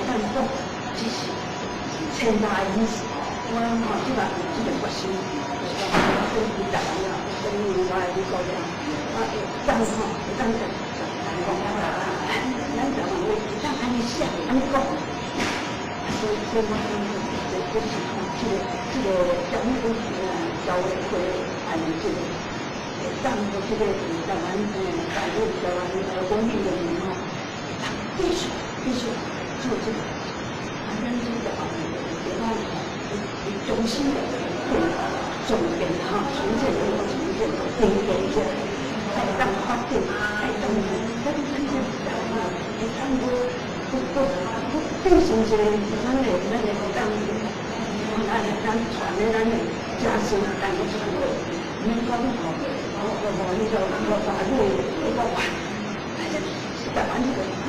當講，只是千大的意思。我吼這個有這個決心，就是講我選台灣啊，選我的美國人，我會當吼，會當共人講啊，咱台灣話會當按呢寫，按呢講。所以我感覺，這是這個教會教會按呢這個，會當這個台灣大陸台灣公民的人吼，會當繼續做這個，啊，咱這個台灣台灣吼，重新的重建吼，重建重建重建這，會當發展，會當咱這台灣會當閣閣閣變成一個咱的當，咱傳的咱的家書，咱閣傳落，毋免講吼，我我那個那個法律那個哇，台灣這個。